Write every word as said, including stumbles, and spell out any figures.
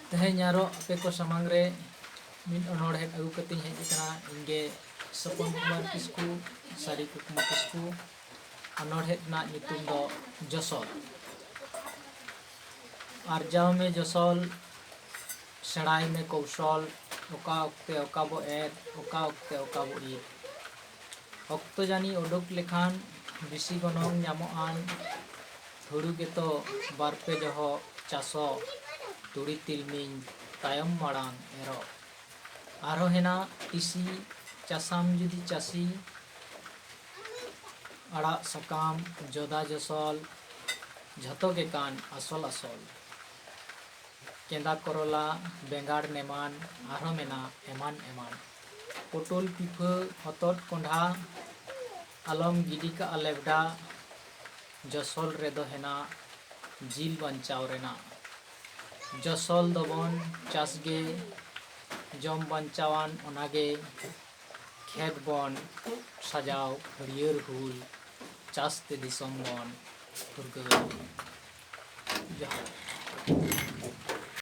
ᱛᱮᱦᱮᱧ ᱟᱨᱚ ᱟᱯᱮ ᱠᱚ ᱥᱟᱢᱟᱝ ᱨᱮ ᱢᱤᱫ ᱚᱱᱚᱬᱦᱮ ᱟᱹᱜᱩ ᱠᱟᱛᱮᱧ ᱦᱮᱡ ᱟᱠᱟᱱᱟ᱾ ᱤᱧ ᱜᱮ ᱥᱚᱯᱚᱱ ᱠᱩᱢᱟᱨ ᱠᱤᱥᱠᱩ, ᱥᱟᱹᱨᱤ ᱠᱩᱠᱢᱩ ᱠᱤᱥᱠᱩ᱾ ᱚᱱᱚᱬᱦᱮ ᱨᱮᱱᱟᱜ ᱧᱩᱛᱩᱢ ᱫᱚ ᱡᱚᱥᱚᱞ᱾ ᱟᱨᱡᱟᱣ ᱢᱮ ᱡᱚᱥᱚᱞ, ᱥᱮᱬᱟᱭ ᱢᱮ ᱠᱚᱣᱥᱚᱞ, ᱚᱠᱟ ᱚᱠᱛᱮ ᱚᱠᱟ ᱵᱚ ᱮᱨ, ᱚᱠᱟ ᱚᱠᱛᱮ ᱚᱠᱟ ᱵᱚ ᱤᱨ᱾ ᱚᱠᱛᱚ ᱡᱟᱹᱱᱤ ᱩᱰᱩᱠ ᱞᱮᱠᱷᱟᱱ ᱵᱮᱥᱤ ᱜᱚᱱᱚᱝ ᱧᱟᱢᱚᱜ ᱟᱱ ᱦᱩᱲᱩ ᱜᱮᱛᱚ ᱵᱟᱨ ᱯᱮ ᱡᱚᱦᱚᱜ ᱪᱟᱥᱚᱜ, ᱛᱩᱲᱤ ᱛᱤᱞᱢᱤᱧ ᱛᱟᱭᱚᱢ ᱢᱟᱲᱟᱝ ᱮᱨᱚᱜ᱾ ᱟᱨᱦᱚᱸ ᱦᱮᱱᱟᱜ ᱴᱤᱥᱤ, ᱪᱟᱥᱟᱢ ᱡᱩᱫᱤ ᱪᱟᱹᱥᱤ, ᱟᱲᱟᱜ ᱥᱟᱠᱟᱢ ᱡᱚᱫᱟ ᱡᱚᱥᱚᱞ, ᱡᱷᱚᱛᱚ ᱜᱮ ᱠᱟᱱ ᱟᱥᱚᱞ ᱟᱥᱚᱞ᱾ ᱠᱮᱸᱫᱟ ᱠᱚᱨᱚᱞᱟ, ᱵᱮᱸᱜᱟᱲ ᱱᱮᱢᱟᱱ, ᱟᱨᱦᱚᱸ ᱢᱮᱱᱟᱜ ᱮᱢᱟᱱ ᱮᱢᱟᱱ᱾ ᱯᱚᱴᱚᱞ ᱯᱤᱯᱷᱟᱹ ᱦᱚᱛᱚᱫ ᱠᱚᱸᱰᱷᱟ, ᱟᱞᱚᱢ ᱜᱤᱰᱤ ᱠᱟᱜᱼᱟ ᱞᱮᱵᱰᱟ᱾ ᱡᱚᱥᱚᱞ ᱨᱮᱫᱚ ᱦᱮᱱᱟᱜ ᱡᱤᱞ ᱵᱟᱧᱪᱟᱣ ᱨᱮᱱᱟᱜ᱾ ᱡᱚᱥᱚᱞ ᱫᱚᱵᱚᱱ ᱪᱟᱥ ᱜᱮ, ᱡᱚᱢ ᱵᱟᱧᱪᱟᱣᱟᱱ ᱚᱱᱟᱜᱮ᱾ ᱠᱷᱮᱛ ᱵᱚᱱ ᱥᱟᱡᱟᱣ ᱦᱟᱹᱨᱭᱟᱹᱲ ᱦᱩᱞ, ᱪᱟᱥ ᱛᱮ ᱫᱤᱥᱚᱢ ᱵᱚᱱ ᱯᱷᱩᱨᱜᱟᱹᱞ᱾ ᱡᱚᱦᱟᱨ᱾